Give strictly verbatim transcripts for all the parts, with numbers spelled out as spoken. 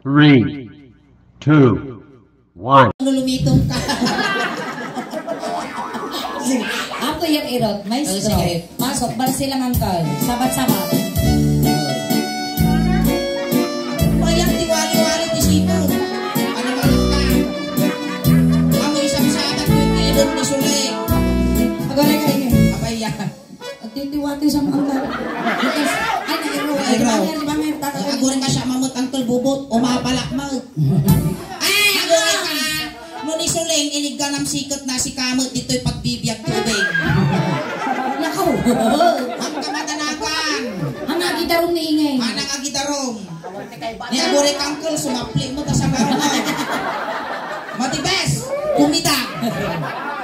Three, two, one. Lulumitom ka. Sige. Ako yung irot, maestro. Oh, sige. Pasok, barsi lang, uncle. Sabat-sabat. Wayang ti wali-wali ti sipon. Ano ba ka? Amo isang sabat yung ilong ni Sule. Agora kayo. Abay, yan. Agtitiwati sa mga uncle. Ay, nag-iro. Ay, Nag-iro. Banger, banger, taka. Agora ka siya mamut, Uncle Bubot. Umapalak mo. Ay, agora ka. No ni Suling, inigganam siket na si Kamet ditoy pagbibiag tubig. Nako. Ang kamadanagan. Ang agidarom ni Ingay. Anang agidarom. Ni aguray kangkol, sumapli mo, tas ang araw mo. Matibes, kumita.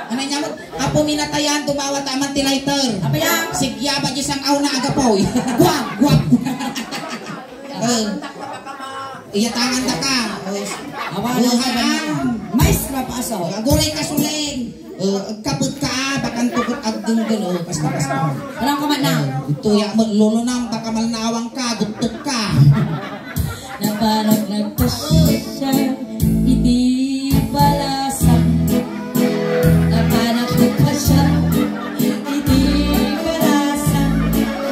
Ano niya mo? Apo minatayan, tumawa taman ti lighter. Apa yan? Sigya ba di sang aw na agapoy? Guwag, guwag. Eh, iyatangan da ka. Oh, Awa, buhay awa. Ang mais na paso. Aguray ka, Suling. Oh, agkaput ka, ah, bakan tukot agdenggen, oh, kasta, kasta. Walang kaman na. Oh, ito ya mo, lolo na, baka malnawang ka, guttok ka. Napanak nagpasya iti balasang. Napanak nagpasya iti balasang.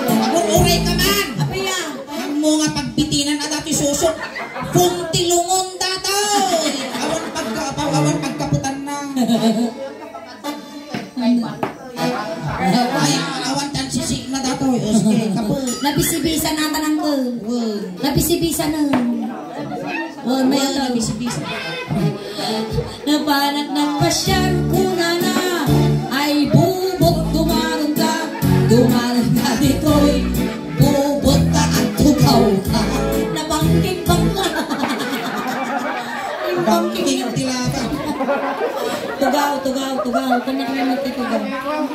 Agur-uray ka man! Apiya! Ang mga pagbitinan a dati susok, puntilungon datoy! Awan pagka-, awan pagkaputan na. Ay, awan tan sisik na datoy. O, sige, kapo. Nabisibisan ata nang ko. Wow. Nabisibisan na. Wow, may Wow, ito. Nabisibisan. Napanak nagpasyar kunana. Ay, bubot, dumaron ka. Dumaron ka ditoy. Bubot ka at tugaw ka. Nabangking bangla. Bangking ti laban. Tugaw, tugaw, tugaw. Kanya kanya magtitugaw.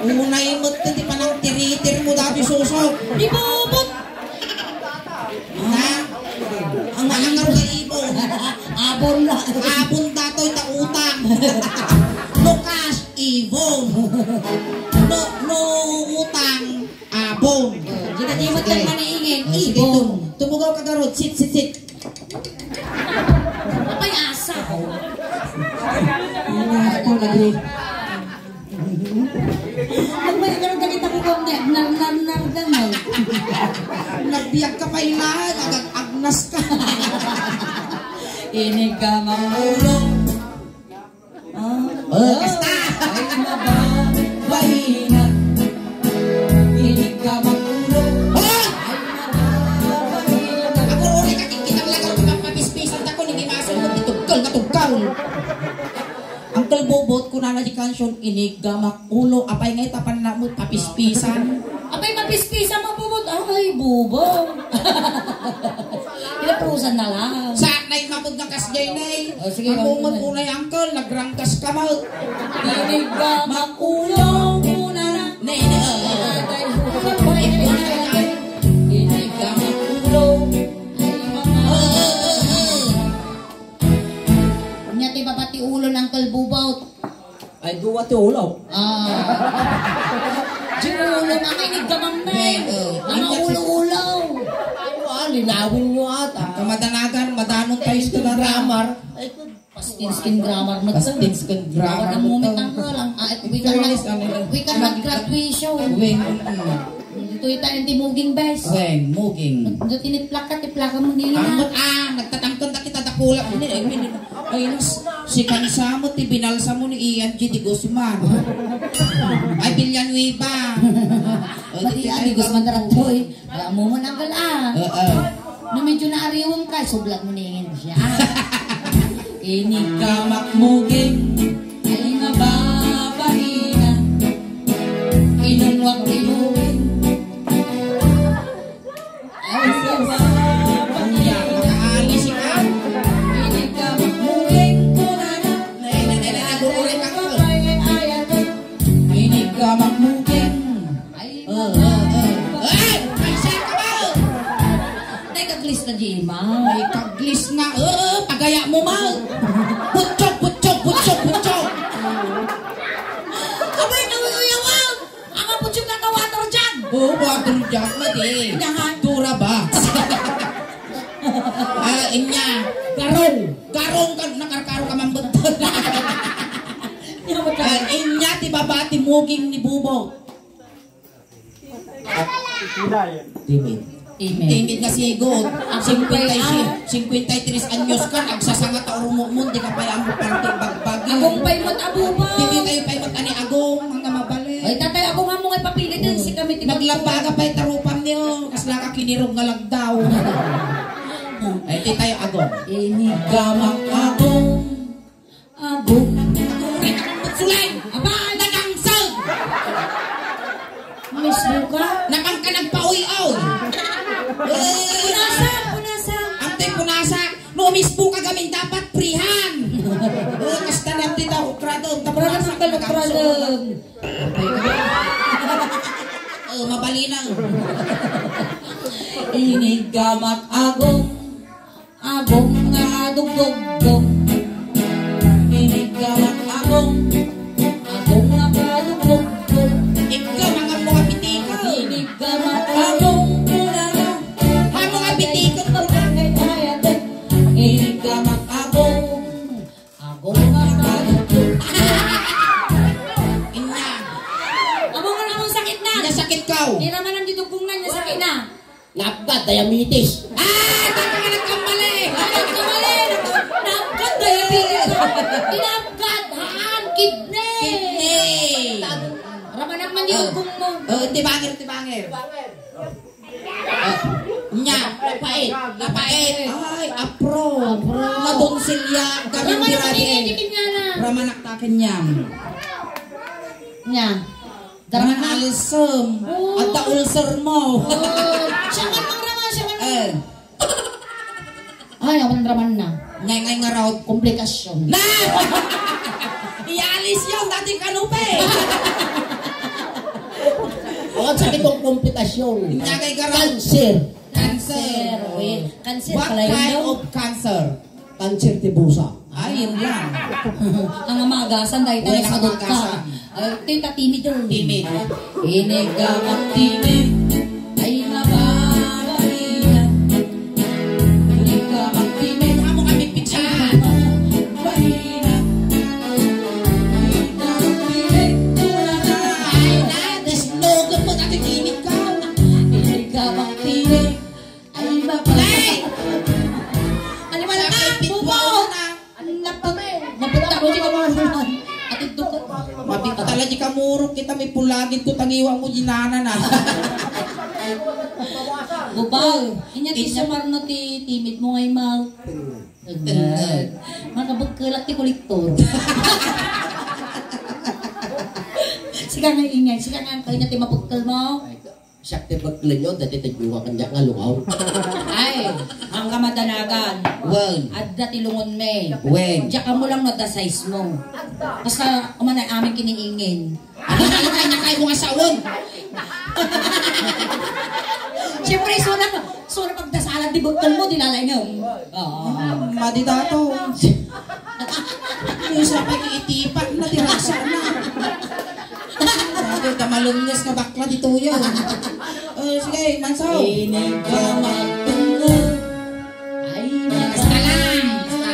Unay met ti panangtiritir mo dati susok. Di bubot. Ha? Ang Ang nga ibon. Abon na. Abon datoy ta utang. No cash, ibon. No, no utang, abon. Di na di mo Sige. Tagmaniingin, Oh, sige, ibon. tum-, tumugaw ka garod. Sit, sit, sit. Apay asa. Ano nga ako, nagri- Ang may ganun ganit ako kung ne-, nar-, nar-, nar-, gamay. Nagbiag ka pa, ila, nagag-agnas ka. Inig ka maulo. Ah. Oh, kasta. Ay, mababaina. Inig ka maulo. Oh! Ay, mababaina. Ako, uli ka, kikitang lagang ko, papispisan ta ko, ni Kimason mo, titugkol, katugkol. Uncle Bobot, kunana di kansion, iniggamak ulo. Apay ngay, tapan na mo, papispisan. Apay, mapispisan mo, Bobot. Ay, Bobot. Pinapusan na lang. Sa nay mapod nga kasjay, nay. O, sige, Ang wag mo na. Unay, uncle, nagrangkas ka mo. Iniggamak ulo, kunana. Nay, nay, o, o. Ay, ay, ay, ay. Iniggamak ulo. Ay, mga. O, o, o, o. Nya ti baba ti ulo ni Uncle Bubot. Ay, dua ti ulo. Ah. Di ulo, mga iniggamam na eh. Ay, oo. Mga ulo-ulo. Ano, ah, linawin nyo ata. Kamadanagan, madanon tayo sa grammar. Ay, pastin skin grammar mo. Pastin skin grammar Awan ang mo mumit to. Ang halang. Ah, we can First, mag-, ano yun? We can mag-graduation. When, mm. Dito yung tayo, hindi muging best. Wen, muging. Dito tiniplak ka, tiplaka mo din Ang na. mut-, ah, nagtatangkon ta kita dakula. Hindi, ay, hindi. Ay, nas, si Kansamo, ti binalsa mo ni Ian G. de Guzman. Ay, Villanueva. O, Pati di Ian tayo de Guzman, bang- daratoy. Alam mo mo, nanggal, ah. Oo. No, medyo naariwang ka, sublat mo ni Ian siya. Ini kamak muging. Ay, mababaina. Inungwak ni Muging. Ay, sa baba. Iya, makaalis ka. Inig ka magmuging, kunana. Nay, nay, nay, nay, guro, nay, kako. Inig ka magmuging. Ay, oh, oh, oh. Ay, ay, saan ka ba? Nay, kaglis na di, ma. Ay, kaglis na. Oo, pagaya mo, ma. Putsok, putsok, putsok, putsok. Abay, nauyawang. Ang apo siya naka-water jug. Oo, water jug, madi. Inahan. Dura ba? Ah, inya. Garong. Garong ka, nakarkaro ka man beton. Ah, inya ti baba ti muging ni Bubot. Timid. Timid. Timid nga sigot. Singkwenta y siete, singkwenta y tres anyos ka, nagsasanga ta urumumon, di ka pay ammo parte bagbagi. Agong pay met a Bubot. Timid tayo pay met ani Agong, mga mabali. Ay, tatay, Agong ammo nga ipapili din, si kami ti Naglaba ka pay tarupam niyo, kasla ka kinirog nga lagdaw. Ay, ti tayo Agong. Inigamak Agong. Agong. Sulay! Aba, nagangsag! Mismo ka? Napang ka nagpauy-uy. Eh, Punasa! Punasa! Ante punasa, no mismo ka gamin dapat prihan. Eh, kasta na ti tao, ukradom, Ukradom, nagangsag. Ukradom. Eh, mabali lang. Inigamak Agong. Agong nga dugdugdog. Inigamak Agong. Agong nga dugdugdog. Ikaw, mga mga pitiko. Inigamak Agong, ulala. Ha, mga pitiko. Inigamak Agong. Agong nga dugdugdog. Inya. Amo nga namang sakit na. Nasakit ka. Di naman ang didugong na, nasakit na. Napgad, diabetes. Ah! Tama ka nagkamali! Ay, nagkamali! Napgad, diabetes. Tinapgad, haan, kidney. Kidney. Ramanak man yung Oh. Ugong mo. Oh, tibanger, tibanger. Oh, nya. Napait. Napait. Ay, apro. Apro. Nadonsilya. Kami Ramanak biradi, man eh. Yung kidney niya na. Ramanak takin niya. Nya. Daraman na. Alsem. Oh. Adda ulcer mo. Oh. Siya man mangrama, siya man. Eh. Ay, awan raman na. Ngay, ngay nga raw. Komplikasyon. Na! Ialis yun, dati kanupe. Oh, sakit ng komplikasyon. Nyagay ka raw. Cancer. Cancer. Cancer. Okay. Cancer What pala yun, kind no? Of cancer? Cancer ti busa. Ay, yun lang. Ang amagasan, dahil Wala tayo sa kang dutka. Amagasan. Ay, tita, timid yun. Timid. Inigamak timid. Ay, mababaina. Inigamak timid. Amo kami pizza. Baina. Inigamak timid. Ay, na, desnudo mo, dati timid ka. Inigamak timid. Ay, baba. Ay! Animal ka! Bubo! Napag-, napagtako di ka marunan. Atid duka. Mabigtala di ka murok kita, may pulagid ko, tangiwa mo, ginana na. Bubaw. Inya ti Inya. Sumarno ti timid mo ngay, Mau. Tenged. Makabagkelak ti kolektor. Sika nga ingay, sika nga, kanya ti mabagkel mo. Siak ti paglenyo, dati tagyo nga kanya nga lungaw. Ay, ang kamadanagan. Wen. Adda ti lungon me. Wen. Diyak mo lang no, adda size mo. Basta, umanay amin kiniingin. Ay, ay, ay, nakay mo nga saon. Siyempre, suna, suna pagdasalan, di bukal mo, di lalay na. Oo. Madi dato. Yung sa pag-iitipan na, tirasa na. Sabi, kamalungyas nga bakla, di tuyo. Oh, sige, Mansaw. Inigamak tungod. Ay, basta lang, basta.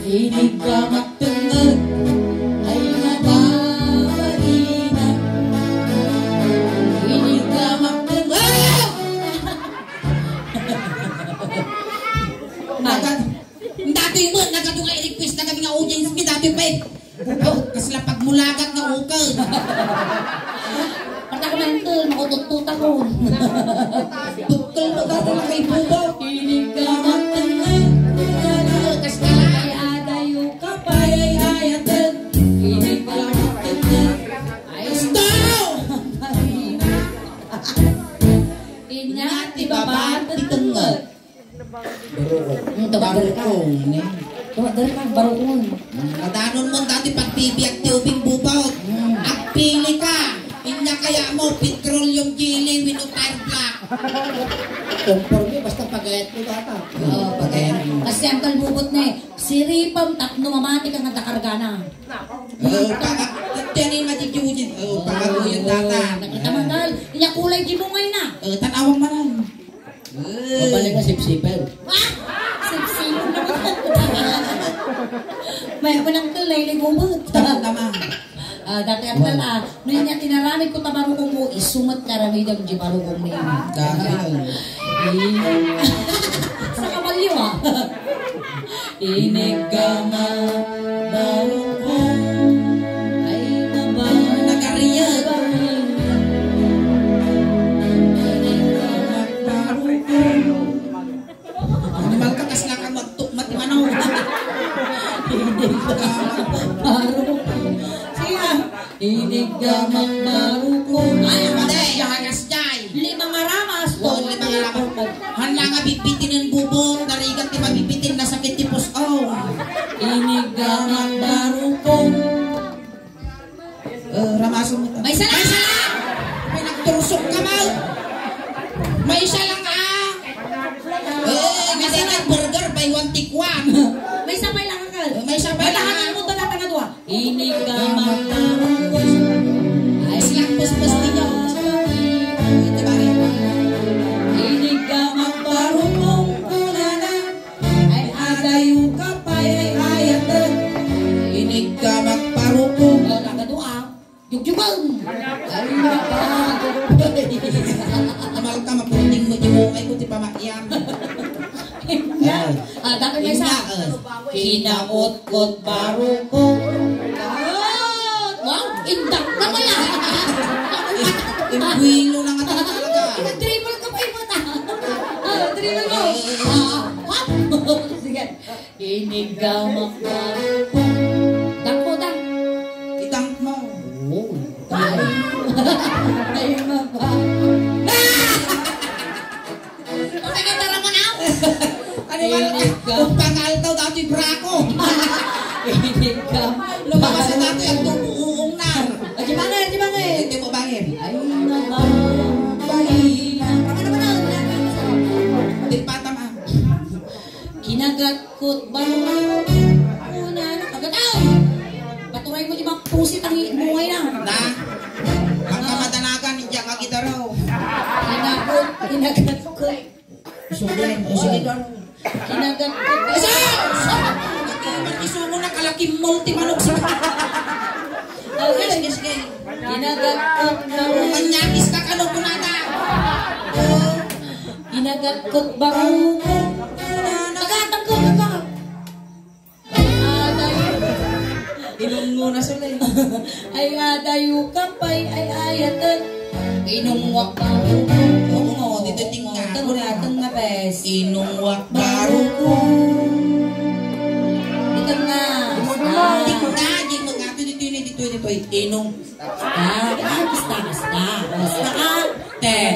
Inigamak tungod. Ay, nababaina. Inigamak tungod. Ay. Dati mo, nagadu nga i-request na kami nga audience mi, dati pa eh. Bukaw, kasla pagmulagat nga ukay. Pata ko man ito, makututut ako. Tukol mo dati na kay bukaw. Kilig ka magtanggal. Kasla. Ay, adayo ka pa, ay, ay, atag. Kilig ka magtanggal. Ay, stop! Inya, ti baba, ti tungod. Barukon. Hmm, taga Barukon, eh. Taga Barukon, Barukon. Hmm, madanon mo dati pagbibiag ti ubing bubaw. Hmm. Agpili ka. Inya kaya mo, petroleum jelly, wenno tire black. Conforme, basta pagayat mo, bata. Oo, pagayat mo. Kasi ang kalbubot na eh, siripam tapno mamati ka nga takargana. Oo, pag-, tiyan ay madidyo dyan. Oo, pagaguyod data. Nakita mo, dahil, inya kulay di mo ngayon na. Oo, tanawang manan. Ay, nasipsipan. Ah! Sipsipan. May ako nang kalay, ligubot. Tama, tama. Ah, dati ang tala. No, inya tinaramid ko ta barukong mo, isumat ka ramid ang di barukong mo. Dahil. Eh. Sa kabalyo, ah. Inigama barukong. Ay, naba. Nagariyan. Inigama barukong. Animal ka, kasla ka magtukmat ti manok. Inigama barukong. Siya. Inigama barukong. Ay, amatay, yakas jay. Lima nga ramas. Oo, lima nga ramas. Hala nga bibitinen bubong, narigat ti mabibitinen, nasakit ti pus-, oh. Inigama barukong. Eh, ramason mo ta. Maysa lang! Maysa lang! Pinagtursok ka, Mal. Maysa lang, ah. Eh, kasi nag burger, buy one, take one. Maysa pay lang, Uncle. Eh, maysa pay lang, ah. Matahanan mo to na tanga dua. Inigama barukong. Ay, silang puspos ninyo. Ito ba rin? Inigama barukong kunana. Ay, adayo ka pay, ay, ayaten. Inigama barukong. Oh, nagado, ah. Jugjugam. Ay, napa. Amal ka, maputing mo, di mo, ay, ko, ti pamakyam. Inna. Ah, dati may isa. Inna, eh. Kinakutkot barukong. Wow, indak na pala. Imbuelo na nga talaga. Nag-dribble ka pa, ibuta. Ah, dribble mo. Ah, hop. Sige. Inigama barukong. Dangko, dang. Idangko mo. Oo. Ay, maba. Ay, katara mo na. Ano ba? Inigama. Kung pangal daw, dati brako. Inigama. Lumabas na dati ang tubo, uungnan. Ay, di ba nga, di ba nga eh? Hindi mo bangin. Ay, maba. Ay, maba. Ano ba na? Di pa tama. Kinagatkot barukong. Una na, agad, ay! Paturay mo, di ba, pusit ang i-, bungay na. Na? Ang kamadanagan, hindi ang agidaraw. Kinakot, kinagatkot. Sugan, o sige, doon. Kinagatkot. Isa! Isa! Isumo na, kalaking multi manok sa. Okay. Sige, sige. Kinagatkot barukong. Manyakis ka, kano, kunata? Kinagatkot barukong. Taga, tangko, tangko. Ay, adayo. Inungo na sila eh. Ay, adayo ka pay, ay, ayaten. Inungo ka. Oo, dito tingnan. Ito, ito, ito, bes. Inungo barukong. Ito nga. Tingnan, di mo nga, dito, dito, dito, dito, inung- Ah, ah, basta, basta. Basta ka. Ten,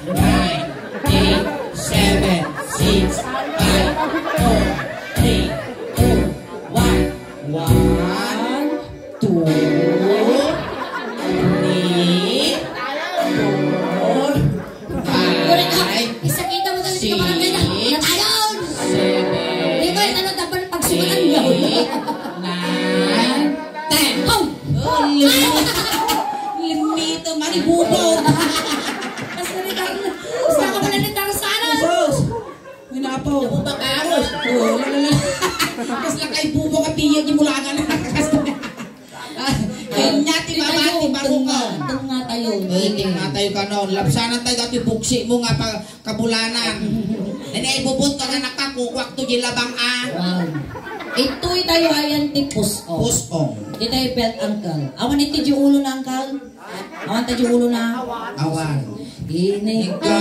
nine, eight, seven, six, five, four, three, two, one. One, two, three, four, Correct ka. Ay. Isa kita mo sa Six. Kabarangay na. Natayon! Seven. Di ko, eh, ano, dapat pagsumatan daw. Eight. Nine. Ten. Oh! Oh, limit. Limit, mani bubog. Mas nalitar-, mas nakabalalitar sana. Sus. Minapaw. Naku, bakaros. Oh, lala, lala. Mas lakay bubog at iya di mulagan. Ah, kanya ti baba, ti barukong. Tengnga tayo. Eh, tengnga tayo kanon. Lapsanan tayo dati buksi mo nga pa-, kabulanan. Nani ay bubot ka nga nakakukwak to di labang, ah. Wow. Itoy tayo ayan ti pus-ong. Pus-ong. Di tayo belt, uncle. Awan iti di ulo na, uncle. Awan ta di ulo na. Awan. Inig ka.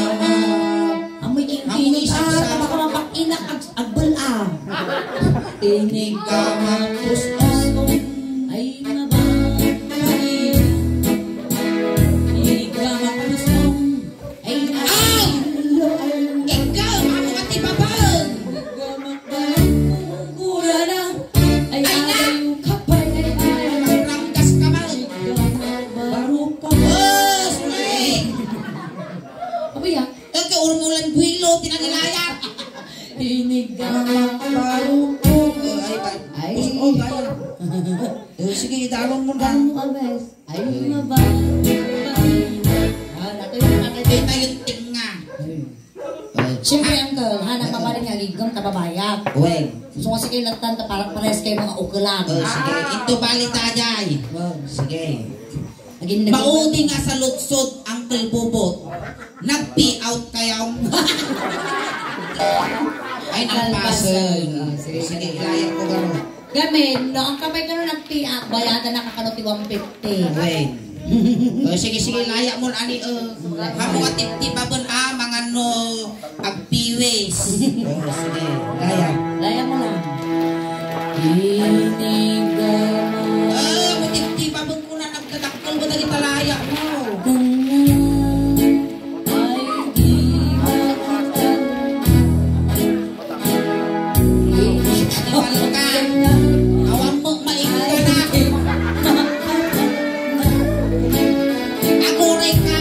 Amoy king-, amoy inig, ah, sipsip. Baka mapakinak ag-, agbel, ah. Inig ka, mapus-ong. Ay, mabait. Inig ka, mapus-ong. Ay, ay. Ikaw, amo ka ti babag. Inig ka, mapus-ong. Kurana. Ay, ay, na. Ay, kapay, ay, ay. Ranggas ka man. Inig ka, mapus-ong. Oh, sorry. Apa ya? Kagka urmulan buwilo, tinangilayat. Inig ka, mapus-ong. Ay, ay. Ay. Pus-ong, kaya. Eh, sige, idalon mo na. Ang abes. Ay, mabait. Ah, natin, natin. Di tayo tinga. Ay. Siyempre, uncle, Bayag. Wen. So, kasi kayo lang tanta, parang pares kayo mga ukulan. Oh, sige. Ito balita, Jay. Wow. Sige. Naging Maudi nga sa lutsod, Uncle Bubot. Nag-pee out kayo. Ay, nagpasel. Nagpasel. Oh, sige. Sige, ilaya ko garo. Gamin, no, ang kamay ko na nag-pee out, bayadan na kakano ti one fifty. Wen. Oh, sige, sige, laya mo, ani, oh. Hamu at tiptipaben, ah, mga no, agpiwis. Oh, sige, laya. Laya mo lang. Iniga mo. Ah, mo tiptipaben ko na nagdadakkel mo dagita laya mo. Ay, di makatan. Awan mo, maingka na. Aguray ka.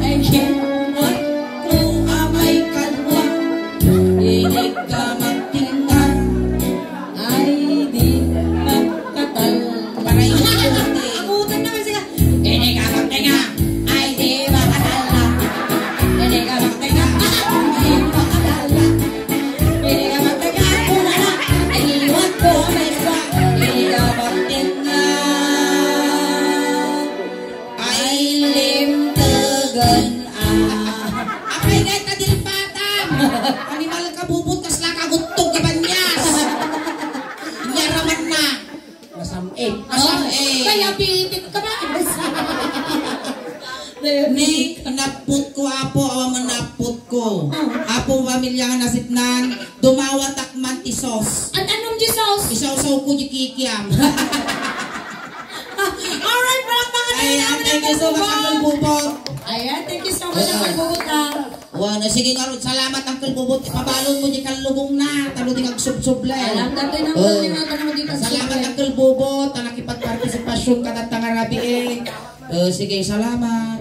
Ay, kung amay kalwa, inig ka magtingga. Ay, di magkatal. Paray mo, ate. Agutan naman sila. Ini ka magtenga, ay di makatala. Ini ka magtenga, ay di makatala. Ini ka magtenga, ay wala na. Ay, iwan ko, ay iwan. Ini ka magtenga, ay limtagan, ah. Apay, ngay ta dilpatan. Animal ka, Bubot, kasla ka guttog ka banyas. Nyaraman na. Masam-it. Masam-it. Oh, kaya pitik ka ba? Ni, naput ko, Apo, awan man naput ko. Oh. Apo, pamilya nga nasitnan, dumawatak man ti sauce. At anong di sauce? Isawsaw ko di kikiam. Alright, palakpakan naman Ayan, natin thank you so much, Uncle Bubot. Ayan, thank you so much, Uncle Bubot, ah. Wala, sige, ngarud, salamat, Uncle Bubot. Ipabalon mo di kalubong na. Talo di agsubsuble. Alam, datoy nang Oh. Salamat, Uncle Bubot, ta nakipagpartisipasyon ka data nga rabii. Eh, sige, salamat.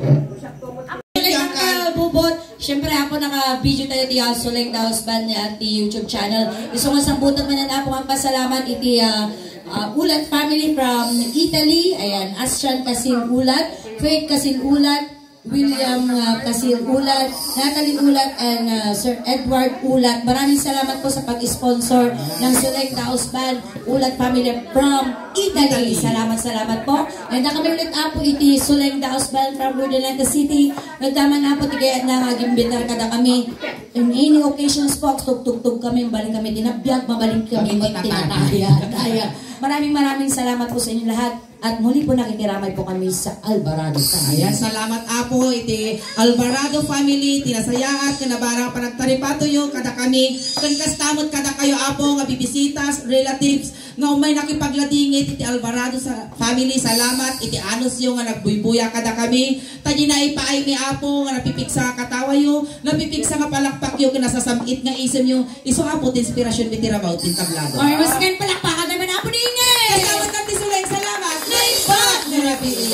Uncle Bubot, siyempre, Apo, naka-video tayo ti, ah, Suleng Daos Band ni, ah, ti YouTube channel. Isu nga sambutan man, Apo, nga pasalamat iti, ah, ah, Ulat family from Italy. Ayan, Astran Kasil Ulat, Faith Kasil Ulat, William, ah, Kasil Ulat, Natalie Ulat, and, ah, Sir Edward Ulat. Maraming salamat po sa pag-sponsor ng Suleng Daos Band, Ulat family from Italy. Italy. Salamat, salamat po. And kami ulit, Apo, iti Suleng Daos Band from Urdaneta City. Nagdaman, Apo, ti kayat na nga agimbitar kada kami. In any occasions po, agtugtugtog kami, mabalin kami ti nabiag, mabalin kami Kami ti tinataya. Tinataya. Maraming, maraming salamat po sa inyo lahat. At muli po, nakikiramay po kami sa Alvarado family. Ayan, salamat, Apo, iti Alvarado family, ti nasayaat, ken nabarang panagtaripatoyo kadakami, ken kasta met kadakayo, Apo, nga bibisitas, relatives, nga umay nakipagladingit iti Alvarado sa family. Salamat iti anusyo nga nagbuybuya kadakami. Ta di naipaaymi, Apo, nga napipigsa nga katawayo, napipigsa nga palakpakyo, ken nasasam-it nga isemyo. Isu, Apo, ti inspirasyon mi ti rabaw ti tablado. Or, mas kan palakpakan naman, Apo, ni Inge! Kasama kami, Suleng. Salamat. Naibat nga rabii.